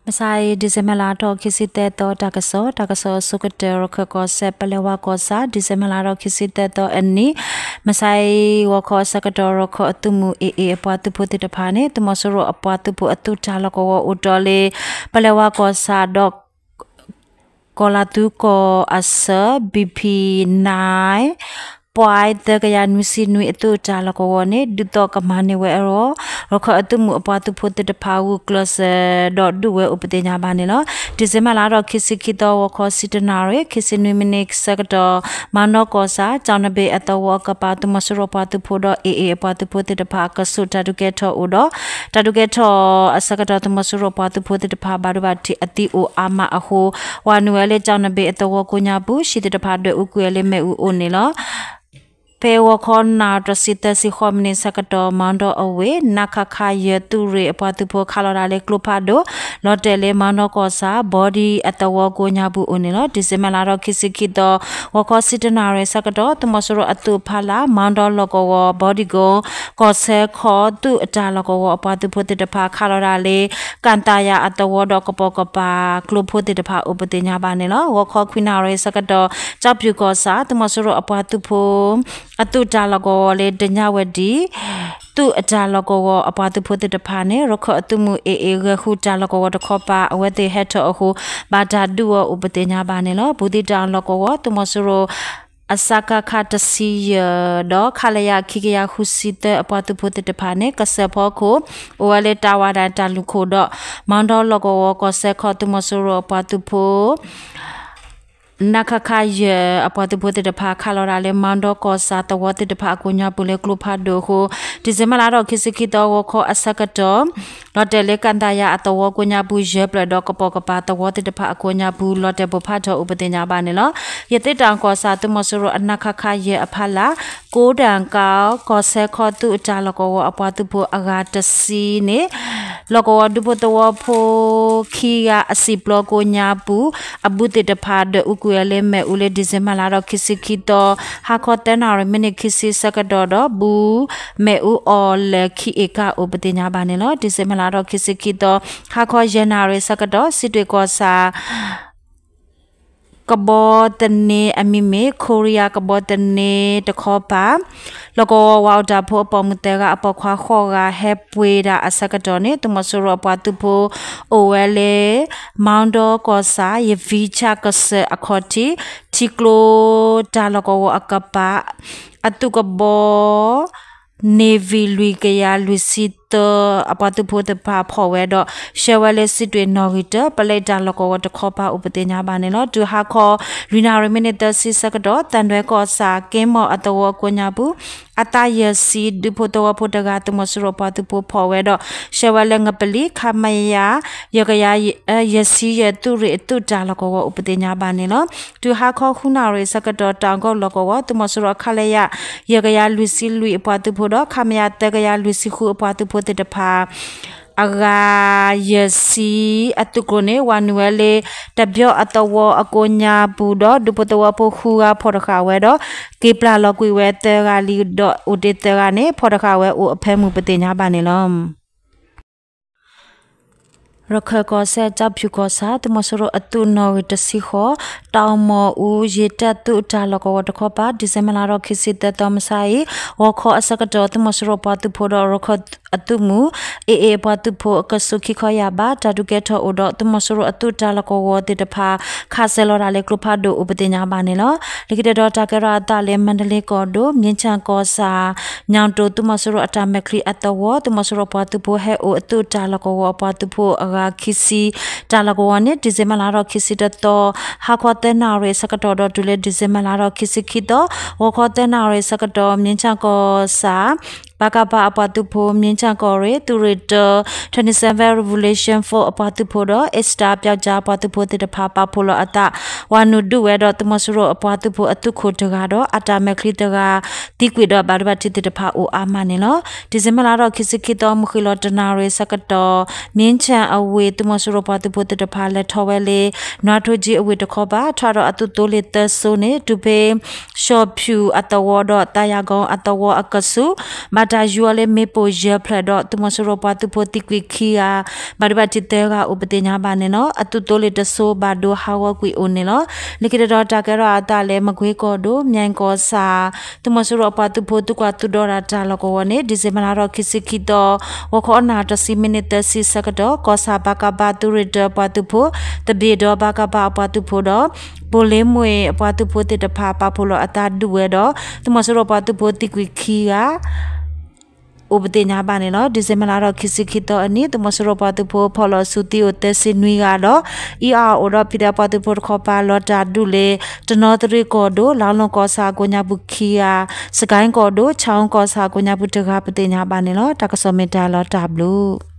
မဆါအံၤ December လါထီၣ်ခံဆံသၢသီ တၢ်ကစီၣ်, တၢ်ကစီၣ်အဆိကတၢၢ် ရခၢၣ်ကီၢ်စဲၣ် ပလဲၤဝါကီၢ်ဆၣ် December လါထီၣ်ခံဆံသၢသီအနံၤ, မဆါအံၤ ဂီၤခီအဆၢကတီၢ် ရခၢၣ်အသုးမုၢ် AA အပှၤသုးဖိသ့ၣ်တဖၣ်န့ၣ် သုးမီၤစိရိၤအပှၤသုးဖိအသုးတၢ်လီၢ်ကဝီၤအိၣ်တီၢ်လၢ ပလဲၤဝါကီၢ်ဆၣ်ဒီး ကီၢ်လၤသူကီၢ်အဆၢ ဘံၣ်ဖံၣ်နၢၣ် ပှဲၤသၢကယၤနွံဆံနွံအသုးတၢ်လီၢ်ကဝီၤန့ၣ် ဒုးသီၣ်ကမၤန့ၢ်ဝဲအဂီၢ် ရခၢၣ်အသုးမုၢ်အပှၤသုးဖိသ့ၣ်တဖၣ်ဂုာ်ကျဲးစၢးဒီးဒုးဝဲအိၣ်ပသ့ၣ်ညါဘၣ်န့ၣ်လီၤ. December လါထီၣ်ခံဆံခံသီ ဂီၤခီဆံတနၣ်ရံၣ် ခံဆံနွံမံးနံးဆၢကတီၢ် မၢ်နီၢ်ကီၢ်ဆၣ် ကၠီၣ်နဘ့ၣ်အသဝီအကပၤ သုးမီၤစိရိၤပှၤသုးဖိဒီး AA အပှၤသုးဖိသ့ၣ်တဖၣ် ကဆူးတၢ်ဒုးကဲထီၣ်အိၣ်ဒီး တၢ်ဒုးကဲထီၣ်အဆၢကတီၢ် သုးမီၤစိရိၤပှၤသုးဖိသ့ၣ်တဖၣ် ဘၣ်ဒိဘၣ်ထံးအသံအိၣ်အါမးအဃိ ဝၤနုာ်ဝဲလၢကၠီၣ်နဘ့ၣ်အသဝီကိးညါပူၤ ဟံၣ်သ့ၣ်တဖၣ်ဒွဲၣ်အူကွံာ်ဝဲလၢမ့ၣ်အူအိၣ်န့ၣ်လီၤ. ဖဲဂီၤခီနၣ်ရံၣ်တဆံသၢဆံဃိးမံးနံးဆၢကတီၢ် မၢ်ဒီအဝ့ၢ် နခခ ယဲၢ်သုးရ့ၣ်အပှၤသုးဖိခးလီၤတၢ်လၢကျိဖးဒိၣ် လီၤတဲာ်လၢမၢ်ဒီကီၢ်ဆၣ် ဘီဒံအသဝီကိးညါပူၤအိၣ်န့ၣ်လီၤ. December လါထီၣ်ခံဆံခံသီ ဂီၤခီဆံတနၣ်ရံၣ်ဆၢကတီၢ် သုးမီၤစိရိၤအသုးဖီလာ် မၢ်ဒီလီၢ်ကဝီၤ ဘီဒံကိ ကီၢ်ဆၢခီသုးအတၢ်လီၢ်ကဝီၤအပှၤသုးဖိသ့ၣ်တဖၣ် ခးလီၤတၢ်လၢ ကၣ်သးယၤအသဝီဒီးကပိာ်ကပၤ ကျိဖိသ့ၣ်တဖၣ်အိၣ်ပသ့ၣ်ညါဘၣ်န့ၣ်လီၤ. ဂီၤခီခွံနၣ်ရံၣ်ဆၢကတီၢ် ကၠီၣ်ဖၠူၣ်ကီၢ်ဆၣ် သုးမီၤစိရိၤအပှၤသုးဖိ အသုးတၢ်လီၢ်ကဝီၤလၢ ဒညါဝဲဒံ သုးအတၢ်လီၢ်ကဝီၤအပှၤသုးဖိသ့ၣ်တဖၣ်န့ၣ် ရခၢၣ်အသုးမုၢ် AA ဂဲၤဃုတၢ်လီၢ်ကဝီၤတခီပၤ အဝဲသ့ၣ်ဟဲထီၣ်အဃိ ဘၣ်တၢ်ဒုးအီၤအိၣ်ပသ့ၣ်ညါဘၣ်န့ၣ်လီၤ. ဘူးသံတၢ်လီၢ်ကဝီၤ သုးမီၤစိရိၤ အစကခ တဆံယဲၢ် ဒီး ခလရ ခံကယၤဃုဆံသၢအပှၤသုးဖိသ့ၣ်တဖၣ်န့ၣ် ကစၢၢ်ဖီခိၣ် အိၣ်ဝဲလၢတၢ်ဝးဒၣ်တၢ်လူၢ်ခိၣ်ဒီး မၢ်ဒီလီၢ်ကဝီၤကီၢ်စဲၣ်ခီ သုးမီၤစိရိၤအပှၤသုးဖိ နခခ ယဲၢ် အပှၤသုးဖိသ့ၣ်တဖၣ် ခးလီၤတၢ်လၢမၢ်ဒီကီၢ်ဆၣ်သဝီသ့ၣ်တဖၣ်အကိးညါပူၤလၢကျိဖးဒိၣ်အဃိ December လါထီၣ်ခံဆံခံသီ ဂီၤခီအဆၢကတီၢ် လီၤတဲာ်လၢ ကၣ်သးယၤအသဝီကိးညါပူၤ ယဲၢ်ဖျၢၣ်ဒီးကပိာ်ကပၤသဝီသ့ၣ်တဖၣ်အကိးညါပူၤ လီၤတဲာ်ပိၢ်ဖးထီၣ်အိၣ်ပသ့ၣ်ညါဘၣ်န့ၣ်လီၤ. ရသေ့တောင်ကီၢ်ဆၣ် သုးမီၤစိရိၤအနခခ ယဲၢ်အဖီလာ် ကိးဒၣ်ကီၢ် ကီၢ်စဲၣ်ခီသုးအတၢ်လီၢ်ကဝီၤအပှၤသုးဖိအဂၤတဆံန့ၣ် လီၢ်ကဝီၤဒူဖိသဝီဖိခံဂၤအစံာ်ပျီကိးညါပူၤ အဘူးသ့ၣ်တဖၣ်ဒွဲၣ်အူကွံာ်ဝဲလၢမ့ၣ်အူလၢ December လါထီၣ်ခံဆံခံသီ ဟါခီသၢနၣ်ရံၣ် မံးနံးခံဆံဆၢကတီၢ်ဒီး ဘူးမ့ၣ်အူအီၣ်လဲၣ်ခံအ့ၣ်ကၣ်အိၣ်ပသ့ၣ်ညါဘၣ်န့ၣ်လီၤ. December လါထီၣ်ခံဆံခံသီ ဟါခီယဲၢ်နၣ်ရံၣ်ဆၢကတီၢ် စံးတွ့ၣ်ကီၢ်ဆၣ် ကဘီသန့အမံၤမ့ၢ် ခိရံယါကဘီသန့တခီပၤ လီၢ်ကဝီၤဝးအိၣ်တၢ်ဖိအပိာ်မုၣ်သၢဂၤ အပိာ်ခွါဃိးဂၤ ဟဲပှ့ၤတၢ်အဆၢကတီၢ်န့ၣ် သုးမီၤစိရိၤအပှၤသုးဖိ အိၣ်ဝဲလၢ မၢ်ဒီကီၢ်ဆၣ် ယဖံဆၣ်ကစၢၢ်အခီၣ်ထံး ထံကျိတၢ်လီၢ်ကဝီၤအကပၤ အသုးကဘီ Navy လွံၢ်ကယၤလွံၢ်ဆံသၢ အပှၤသုးဖိသ့ၣ်တဖၣ်ဖီၣ်ဝဲဒီး ဆှၢဝဲလၢစံးတွ့ၣ်နီၣ်ဂံၢ်တၢ ပလဲတၢ်လီၢ်ကဝီၤတခီပၤအိၣ်ပသ့ၣ်ညါဘၣ်န့ၣ်လီၤ. တုၤဟါခီ လွံၢ်နၣ်ရံၣ် မံးနံးသၢဆံဆၢကတီၢ် သၣ်ဒွဲကီၢ်ဆၣ် က့မီၣ်အသဝီအကိးညါပူၤ အသးယဲၢ်ဆံ ဒူဖိသဝီဖိတဂၤ သုးမီၤစိရိၤပှၤသုးဖိဖီၣ်ဝဲဒီး ဆှၢဝဲလၢငပလီ ခမရ ယဲၢ်ကယၤ ယဲၢ်ဆံယဲၢ်သုးရ့ၣ်အသုးတၢ်လီၢ်ကဝီၤအိၣ်ပသ့ၣ်ညါဘၣ်န့ၣ်လီၤ. တုၤဟါခီဃုနၣ်ရံၣ်ဆၢကတီၢ် တၢ်ကီၢ်လီၢ်ကဝီၤ သုးမီၤစိရိၤ ခလရ ယဲၢ်ကယၤလွံၢ်ဆံလွံၢ်အပှၤသုးဖိဒီး ခမရ သၢကယၤလွံၢ်ဆံဃုအပှၤသုးဖိသ့ၣ်တဖၣ် အဂၤ ယဲၢ်ဆံအသုးကျိၤန့ၣ် ဝၤနုာ်ဝဲလၢ တဘျီအသဝီအကိးညါပူၤဒီး ဒူဖိသဝီဖိဃုဂၤဖီၣ်တဃာ်ဝဲဒီး က့ၤပျၢ်လီၤကွံာ်ဝဲသၢဂၤလံဒီး အိၣ်တ့ၢ်သၢဂၤန့ၣ် ဖီၣ်တဃာ်ဝဲအိၣ်အဖၢမုၢ်ပသ့ၣ်ညါဘၣ်န့ၣ်လီၤ. ရခၢၣ်ကီၢ်စဲၣ် ကၠီၣ်ဖၠူၣ်ကီၢ်ဆၣ် သုးမီၤစိရိၤအသုးနီၣ်ဂံၢ်တဆံဃိး တၢ်မီၢ်အူ ယံာ်တၢ်သုးတၢ်လီၢ်ကဝီၤတခီပၤ ဒံၣ်စ့ဘၢၣ်လါထီၣ်ခံဆံသၢသီမုၢ်ဆါအံၤ ဂီၤခီအဆၢကတီၢ် သုးမီၤစိရိၤပှၤသုးဖိဒီးရခၢၣ်အသုးမုၢ် AA အပှၤသုးဖိအကဆူးခံခီယာ်ဘး တၢ်ဒုးကဲထီၣ်အိၣ်ဒီး သုးမီၤစိရိၤအသုးတၢ်လီၢ်ကဝီၤသ့ၣ်တဖၣ် ခးစဲၤလီၤတၢ်လၢကျိဖးဒိၣ်အိၣ်ပသ့ၣ်ညါဘၣ်န့ၣ်လီၤ. လၢခံတတီၤတၢ်ကဲထီၣ်အသးလၢ မါဒလ့ကီၢ်ဒိၣ် မြင်းခြံကီၢ်ဆၣ် ညောင်တို သုးမီၤစိရိၤအတၢ်မဲာ်ချံအသဝီ သုးမီၤစိရိၤပှၤသုးဖိဟဲအိၣ်အသုးတၢ်လီၢ်ကဝီၤအပှၤသုးဖိအဂၤခံဆံ တၢ်လီၢ်ကဝီၤန့ၣ် ဒံၣ်စ့ဘၢၣ်လါထီၣ်ခံဆံတသီ ဟါခီသၢနၣ်ရံၣ်အဆၢကတီၢ်ဒီးတုၤလၢ ဒံၣ်စ့ဘၢၣ်လါထီၣ်ခံဆံခံသီ ဂီၤခီသၢနၣ်ရံၣ်အဆၢကတီၢ် မြင်းခြံကီၢ်ဆၣ် ပကဖ အပှၤသုးဖိ မြင်းခြံကီၢ်ရ့ၣ် သုးရ့ၣ်တၢ twenty seven Revolution Force အပှၤသုးဖိဒီး Eastern ပျောက်ကျား အပှၤသုးဖိသ့ၣ်တဖၣ် ပာ်ဖှိၣ်လီၤအသး ဝၤနုာ်ဒုးဝဲဒီး သုးမီၤစိရိၤအပှၤသုးဖိအသုးခိၣ်တဂၤဒီး အတၢ်မဲာ်ချံတဂၤ သံကွံာ်ဒီးဘၣ်ဒိဘၣ်ထံးသ့ၣ်တဖၣ်အိၣ်အါမးန့ၣ်လီၤ. ဒံၣ်စ့ဘၢၣ်လါထီၣ်ခံဆံခံသီ မုၢ်ဃ့ၢ်လီၤတနၣ်ရံၣ်အဆၢကတီၢ် မြင်းခြံအဝ့ၢ် သုးမီၤစိရိၤပှၤသုးဖိသ့ၣ်တဖၣ် လဲၤထီၣ်ဝဲလၢ နွါထိကၠံအဝ့ၢ်တခီပၤ ထီၣ်ဒီးအသုးသိလ့ၣ်သၢစိန့ၣ် တုၤဖဲ ရှီၣ်ဖၠူၣ်အသဝီဒီး သးယၤကီအသဝီအကဆူး ဘၣ် တၢ်ယူၤအီၤလၢမ့ၣ်ပိၢ်ယဲၢ်ဖျၢၣ်ဒီး သုးမီၤစိရိၤပှၤသုးဖိသံကွံာ်ခံဂၤ ဘၣ်ဒိဘၣ်ထံးသၢဂၤအိၣ်ပသ့ၣ်ညါဘၣ်န့ၣ်လီၤ. အသုးသိလ့ၣ်တစိၤဘၣ်ဒိဟးဂီၤကွံာ်အိၣ်န့ၣ်လီၤ. လၢခံတတီၤတၢ်ကဲထီၣ်အသးလၢ မကွ့ကီၢ်ဒိၣ် မၠဲၣ်ကီၢ်ဆၣ် သုးမီၤစိရိၤအပှၤသုးဖိသုကွၢ်သုဒီးတၢ်လီၢ်ကဝီၤန့ၣ် ဒံၣ်စ့ဘၢၣ်လါထီၣ်ခံဆံခံသီ ဂီၤခီအနၣ်တဆံမံးနံးသၢဆံဆၢကတီၢ် ကီၢ်ဆၣ် ပကဖ သုးရ့ၣ်တၢပှၤသုးဖိ သဘ့ၣ်ဒီး ပကဖ အပှၤသုးဖိဒီး ဘိၣ်လ့မှ့ၢ်အပှၤသုးဖိသ့ၣ်တဖၣ် ပာ်ဖှိၣ်လီၤအသးဒုးဝဲဒီး သုးမီၤစိရိၤပှၤသုးဖိသံကွံာ်ခံဂၤ အိၣ်ပသ့ၣ်ညါဘၣ်န့ၣ်လီၤ. ဒံၣ်စ့ဘၢၣ်လါထီၣ်ခံဆံခံသီအနံၤ သုးမီၤစိရိၤပှၤသုးဖိဖီၣ်လီၤဆူသံအိၣ်သၢဆံနွံဂၤဒီး အံၤအအိၣ်ဒီး ဖံးဒဲးပှၤသုးဖိတခီပၤ လီၤတၢ်ဒုးလၢ တနီသရံၣ်ကီၢ်ဒိၣ် လါလူၢ်ကီၢ်ဆၣ်အကိးညါပူၤခံဂၤ, စကဲကီၢ်ဒိၣ် ဆၣ်အူကီၢ်ဆၣ်အကိးညါပူၤတဂၤ ပသ့ၣ်ညါဘၣ်န့ၣ်လီၤ. တၢ်ကစီၣ်မ့ၢ်တၢ်လီၤတၢ်ဘျုး